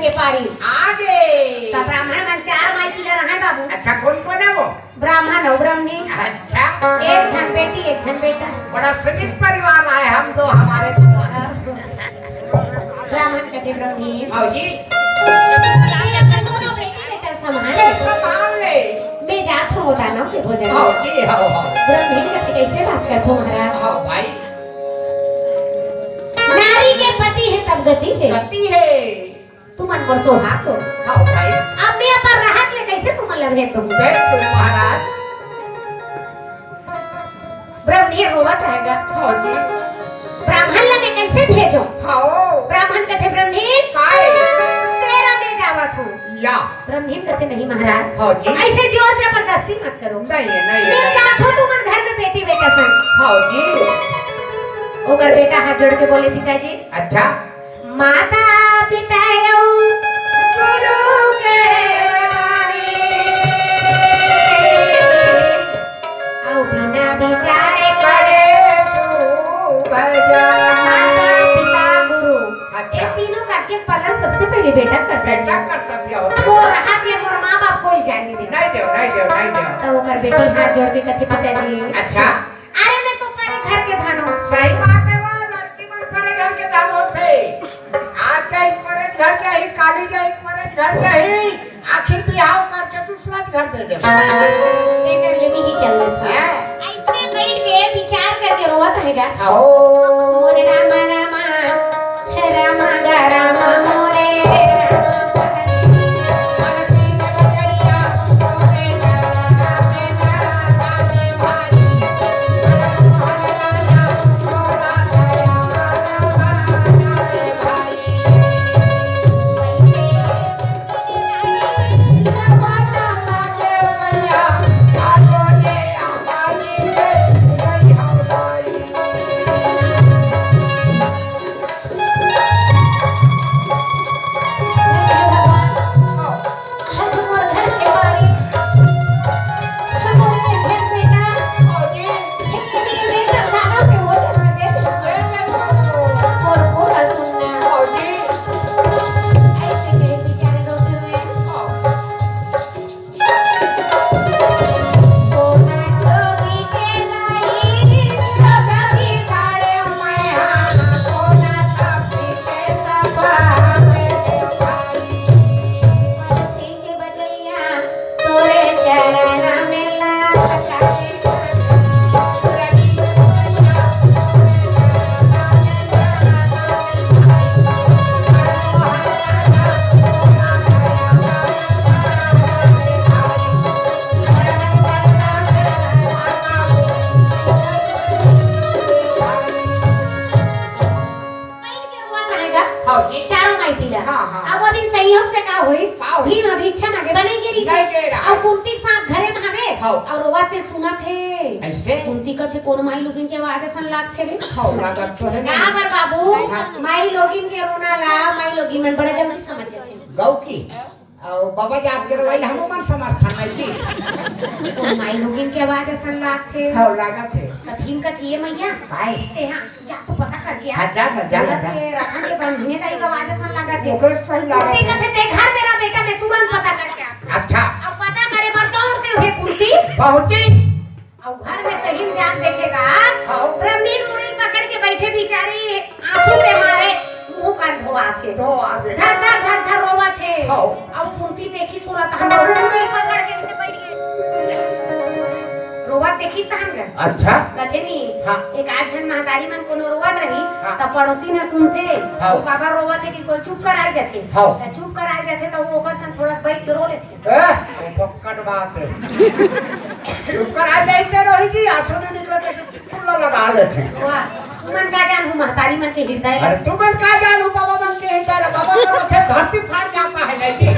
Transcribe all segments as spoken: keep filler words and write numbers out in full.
के पारी। आगे। त ब्राह्मण मन चार माई पीला रहय बाबू। अच्छा, कोन कोन हे वो? ब्राह्मण अउ ब्राह्मणी। अच्छा। एक झन बेटी, एक झन बेटा। बड़ा सीमित परिवार आय हम तो, हमारे तो। ब्राह्मण कथे ब्राह्मणी। भौजी। ये अपन दोनों बेटी बेटा संभाल ले। संभाल ले। मैं जात हूँ दानव के भोजन। भौजी, हव, हव। ब्राह्मणी कथे कइसे बात करथो महाराज? हव भाई। नारी के पति हे तब गति हे। गति हे। तुमन मोर सोहाग हो। हव भाई। अब मैं अपन रहत ले कइसे तुमन ल भेज दूँ? भेज दूँ महाराज। ब्राह्मणी रोवत रहेगा। हव जी। ब्राह्मण ल मैं कइसे भेजों? हव। ब्राह्मण कथे, "ब्राह्मणी, काय? तेरा मैं जावत हूँ।" या। ब्राह्मणी कथे, "नहीं महाराज, हव जी। अइसे जोर जबरदस्ती मत करो।" नहीं, नहीं, मैं नहीं। जात हूँ तुमन घर में बेटी बेटा संग। हव जी। ओकर बेटा हाथ जोड़ के बोले, "पिताजी।" अच्छा। माता पिता अउ गुरु के बानी, अउ बिना बिचारे करे शुभ जानी। माता पिता गुरु, अच्छा। ये तीनों का के पालन सबसे पहले बेटा करता है। बेटा कर्तव्य होता है। वो रहा के मोर माँ बाप कोई जाने दे। नहीं देव, नहीं देव, नहीं देव। तो ओकर बेटी हाथ जोड़ के कथे, "पिताजी।" अच्छा। अरे मैं तो परे घर के धन हूँ। सही बात हे, वो लड़की मन परे घर के धन होथे। आज जाही परे घर जाही, काली जाही परे घर जाही, आखिर बिहाव करके दूसरा घर दे देबे। एकर ले भी ही चल देथे। हैं? अइसने बइठ के बिचार करके रोवत रहेगा। हो। मोरे रामा रामा, हे रामा गा रामा मोरे रामा। बइठ के रोवत रहेगा। हाँ जी। चारों माई पीला। हाँ, हाँ। अब वो दिन संयोग से का होइस? का होइस? भीम ह भिक्षा मांगे बर नइ गे रिहिस। नइ गे रहा। अब कुंती के साथ घरे में हवे। हाँ। अउ रोवत हे सुनत हे। अइसे? कुंती कथे, "कोन माई लोगिन के आवाज असन लागथे रे?" हाँ, लागत तो हे ना। का बर बाबू? हाँ। माई लोगिन के रोना ला माई लोगिन मन बड़ा जल्दी समझ जाथे। गौ की? अउ बाबा जात के रवैया हमू मन समझथन, नहीं की? ओ माई लोगिन के आवाज असन लागथे। हव, लागत हे। त भीम कथे, "ए मइया, काय? तेहा जा तो पता करके आ।" हाँ, जा ना, जा ना, बोलत जा। के रतन के ब्राह्मणी दाई के आवाज असन लागत हे। ओकरे सही लागत कुंती हे। कथे, "ते घर में रह बेटा, मैं तुरंत पता करके आथंव।" अच्छा। अब पता करे बर दौड़त हे कुंती। पहुंची। अउ घर में सही में जाके देखे गा, हाँ। ब्राह्मणी मुड़ी ल पकड़ के बइठे बिचारी, आंसू के मारे मुंह कान धोवाथे। धोवाथे। धर धर धर धर रोवथे। हाँ। अउ कुंती देखिस ओला तहन मुड़ी ल पकड़ के अइसे बइठ गे। रोवत देखिस तहन गा। अच्छा। कथे नी, हाँ। एक आध झन महतारी मन कोनो रोवत रही, हाँ। त पड़ोसी न सुनथे, हाँ। ओ काबर रोवथे कि कोई चुप कराय जाथे। हाँ। त चुप कराय जाथे त ओ ओकर संग थोड़ा सा बइठ के रो लेथे। ए, ओ फक्कट बात हे। चुप कराय जाथे रोही जी, आंसू नइ निकलत हे, खुल्ला लगा लेथे। वाह, तुमन का जानहू महतारी मन के हृदय। अरे, तुमन का जानहू बाबा मन के हृदय ला? बाबा मन रोथे धरती फाट जात हे, नहीं जी?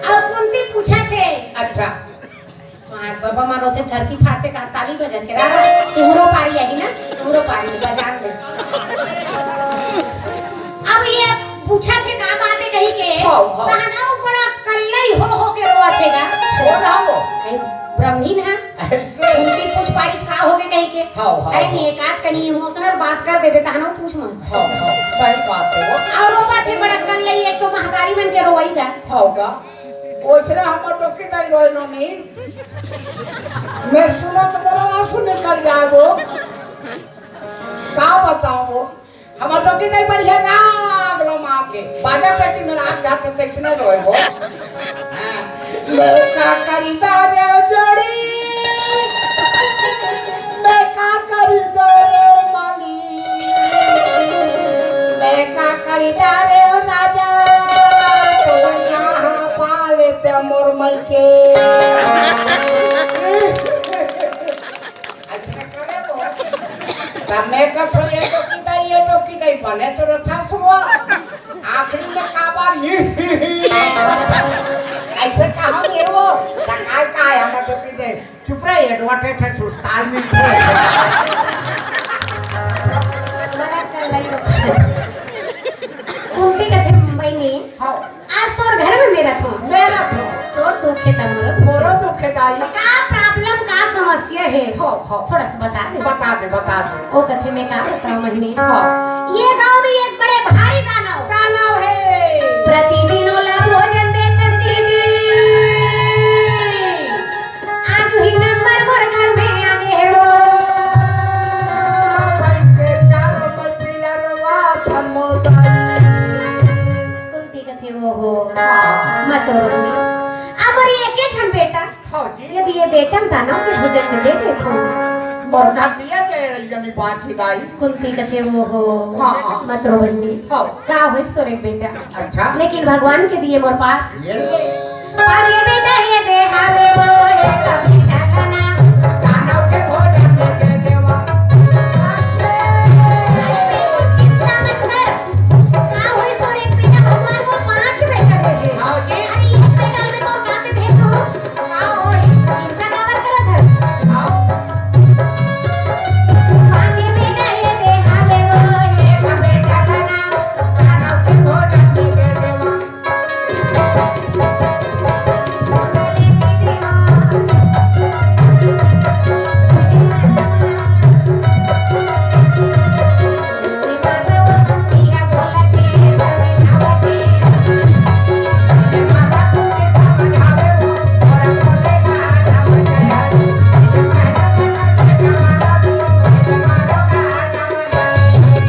अउ कुंती पूछथे। अच्छा। हाँ, बाबा मन रोथे धरती फाटथे का ताली बजाथे, रा, रा, तुहरो पारी आही ना, तुहरो पारी, बजा ले। अब ये पूछथे का बात हे कहिके, हाँ, हाँ। तहन ओ बड़ा कल्लई हो हो के रोवथे गा। कोन हे वो? ए, ब्राह्मणी ना। अइसे? कुंती पूछ पारिस का होगे कहिके। हाँ, हाँ, अरे हाँ। नहीं, एक आध कनी emotional बात कर देबे, तहन ओ पूछ मत। हाँ, हाँ, सही बात हे वो। अउ मन के रोवई का। होगा। ओसने हमर डोकी दाई रोए नोनी। मैं सुनो तो मोरो आंसू निकल जाए वो। का बताओ वो? हमर डोकी दाई बढ़िया लाग लो माँ के। बाजा पेटी में रात जाते तैसने रोए वो। हाँ। मैं का करी दारे जोड़ी, मैं का करी दारे माली, मैं का करी दारे राजा, तो यहाँ पाले पे मोर मई के। अइसने करे वो। त मैं कथों, "ये डोकी दाई, ये डोकी दाई, बने तो रथा सुआ।" आखिरी में काबर ये अइसे कहा मेरे वो, त काय का है हमर डोकी दाई? चुप रहे, advantage है, सुस्ताल मिलते हैं। मदद कर लाई तो। कुंती कथे, "बहिनी, हाँ। आज तोर घर में मैं रथों।" मैं रथों। तोर दुख हे त मोरो दुख हे। मोरो दुख हे दाई। का problem, का समस्या हे? हो, हो। थोड़ा सा बता दे। बता दे, बता दे। ओ कथे, मैं का बताओं बहिनी? हाँ। ये गांव में एक बड़े भारी दानव। दानव हे। प्रतिदिन ओला भोजन दे सकती थी। आज ही नंबर मोर घर में आगे हे वो। बैठ के चारों में पीला रवा था मोर दाई। कुंती कथे, "ओहो, हाँ। मत रो बहिनी। अब मोर एके झन बेटा, हाँ जी। यदि ये बेटा दानव के भोजन में दे देथों।" मोर घर दिया के रही जमी बात ही दाई। कुंती कथे, "ओहो, हाँ, हाँ। मत रो बहिनी। हाँ। का होइस तोर एक बेटा?" अच्छा। लेकिन भगवान के दिए मोर पास। ये ले। पांचे बेटा ये दे हावे वो, एक बेटा दाना। दानव के भोजन में दे देवा। चिंता मत कर। का होइस तोर एक बेटा, भगवान मोर पांच बेटा दे हे। हाँ जी। अरे, एक बेटा में तो का से भेज दूं? का होइस? चिंता काबर करत हस? हाँ। पांचे बेटा ये दे हावे वो, एक बेटा दाना। दानव के भोजन में दे देवा।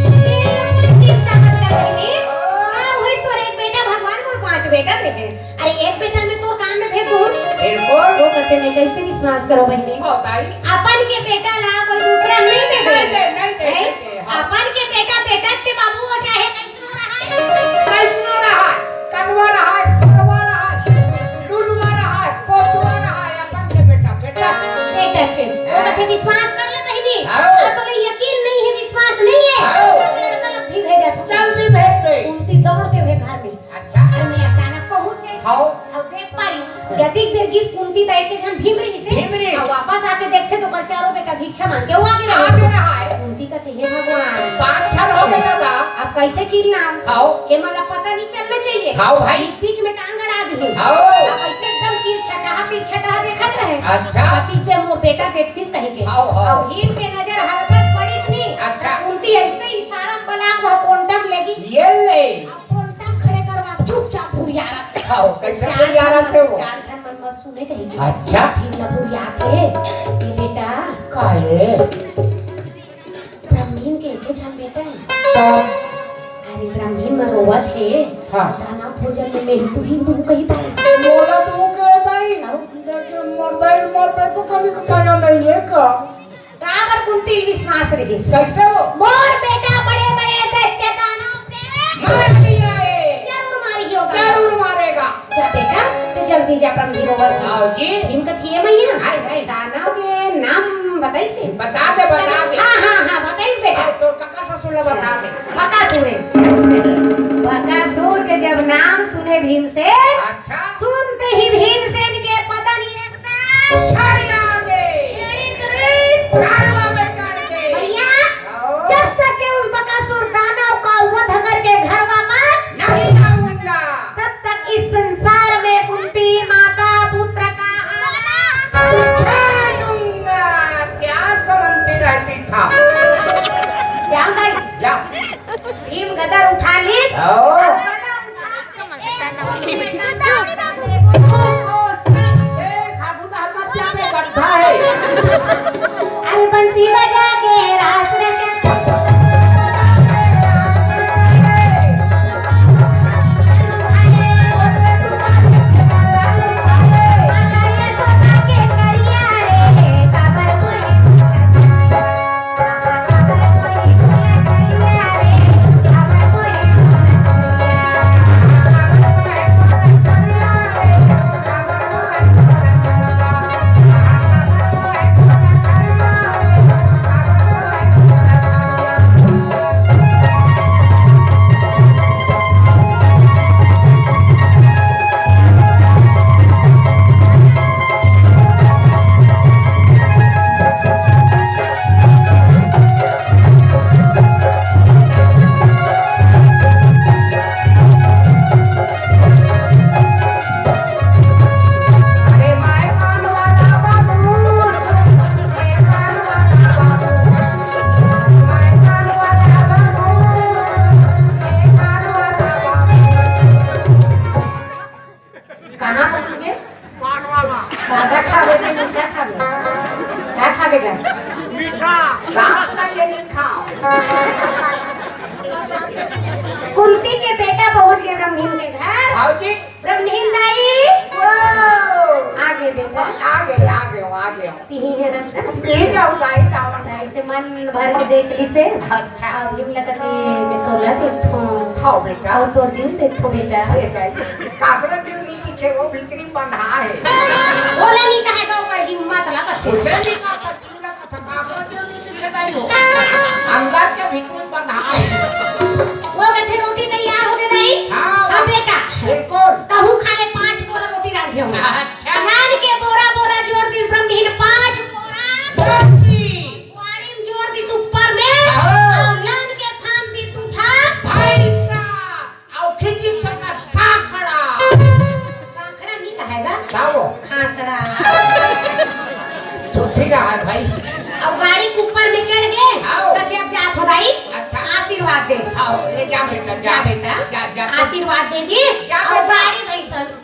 चिंता मत कर बहिनी। का होइस तोर एक बेटा, भगवान मोर पांच बेटा दे हे। अरे एक बेटा में तोर काम में भेद दूं। बिल्कुल। वो कथे, मैं कैसे विश्वास करों बहिनी? हो दाई। अपन के बेटा ला कोई दूसरा नहीं दे दे। नहीं दे, नहीं दे, हैं? नहीं दे, हाँ। अपन के बेटा बेटा चे बाबू, वो चाहे कैसनो रहा है। कैसनो रहा है, कनवा रहा है, खोरवा रहा है, लुलवा रहा है, पोचवा रहा है, अपन के बेटा, बेटा। बेटा चे। वो हाँ। कथे विश्वास कर ले बहिनी। हाँ। अगर तोले यकीन नहीं हे, विश्वास नहीं हे, हाँ। तो लड़का ला भी भेजा था। जल्दी भेज दे। कुंती दौड़ते हुए घर में अच्छा। घर में अचानक पहुंच गइस। हाँ। अउ देख पारिस, जतिक देर गिस कुंती त एके झन भीम रहिस हे। भीम रहिस। अउ वापस आके देखथे त ओकर चारों बेटा भिक्षा मांग के अउ आगे रहे। आगे रहा है। कुंती कथे, "हे भगवान, पांच झन हो गए दादा। अब कैसे चिल्लाऊं? हाँ। ये मतलब पता नहीं चलना चाहिए।" हाँ भाई। बीच बीच में टांग अड़ा दिए। हाँ। अब ऐसे एकदम तिरछटहा, तिरछटहा देखत रहे। अच्छा। पति के मोर बेटा देखतिस कहिके। हाँ, हाँ। अब भीम के नजर हल्कस पड़िस नहीं। अच्छा। कुंती ऐसे इशारा में बलाक वह कोंटा में लेगी। ये ले। कोंटा खड़े करवा, चुपचाप फुरियारत। हाँ, कैसे चार फुरियारत झन हे वो? चार झन मन मत सुने कहिके। अच्छा। भीम ला फुरियात हे। ए बेटा। का हे? ब्राह्मण के एके झन बेटा हे। तब? अरे, ब्राह्मण मन रोवत हे। हाँ। दानव भोजन में मैं हिंदू, हिंदू कही पाए। बोला तू के दाई? हाँ। देखे, मोर दाई, मोर पे तो कभी पाया नहीं है का? काबर कुंती ल विश्वास रहिस? कैसे वो? मोर बेटा बड़े-बड़े दैत्य दानव से मार दिया है। जरूर मारी होगा। जरूर मारेगा। जा बेटा, तैं जल्दी जा, ब्राह्मण रोवत हे। आओ जी। भीम कथे, "हे मैया, हाय, हाय। दानव के नाम बताइस?" बता दे, बता दे। हाँ, हाँ, हाँ, बताइस बेटा। हाँ, तो काका ससुर ला बता दे। बकासुर। बकासुर के जब नाम सुने भीमसेन, अच्छा। सुनते ही भीमसेन के पता नहीं छड़ी डाल दे। एड़ी ग्रीस। झाड़ू में काट दे। भैया, आओ। जब तक के उस बकासुर दानव का वध करके घर वापस नहीं आऊंगा। तब तक इस संसार में कुंती माता पुत्र का हाथ नहीं दूंगा। क्या समझती रहती था? जा भाई। जा। भीम गदा उठा लिस। आओ। गदा उठा। अरे बंसी बजा के रास रचा। कहाँ पहुँच गए? पान वाला। सादा खावे के मीठा खावे? का खावे का? मीठा। दांत का ये नहीं खाओ। कुंती के बेटा पहुँच गए ब्रह्महीन के घर। भाऊजी। ब्रह्महीन दाई। ओ। आ गए बेटा। आ गए, आ गए, आ गए। तिही हे रस्ता। यही जाऊँ, दाई जाऊँ। ऐसे मन भर के देख ली से। अच्छा। अब हिम लगत हे, मैं तोला देखथों। हाँ बेटा। और तोर जीव देखथों बेटा। अरे दाई, काकरो जीव नहीं दिखे, वो भीतरी में बंधा है। बोले नहीं कहे तो ओकर हिम्मत ला बस। उसे नहीं कहा था, जीव ला कहा था, काकरो जीव नहीं दिखे दाई हो। अंदर के भीतरी में बंधा है। वो कहते रोटी तैयार हो गई दाई? हाँ। हाँ बेटा। बिल्कुल। तहूँ खा ले, पाँच बोरा रोटी रांधे हूँ। अच्छा। लान के बोरा बोरा जोर दिस ब्रह्महीन, पाँच बोरा। सच्ची। वाड़ी में जोर दिस ऊपर में। हाँ। और लान के थान दी तू था। भाई का। और खींची सका साखड़ा। साखड़ा नहीं कहेगा। क्या वो? खासड़ा। तो ठीक है भाई। अब गाड़ी के ऊपर में चढ़ गए, हाँ। कथे अब जात हो दाई, अच्छा। आशीर्वाद दे। हाँ, ले जा बेटा, जा। जा बेटा। जा, जा, तो आशीर्वाद दे दिस, जा और बेटा। गाड़ी भैंसन।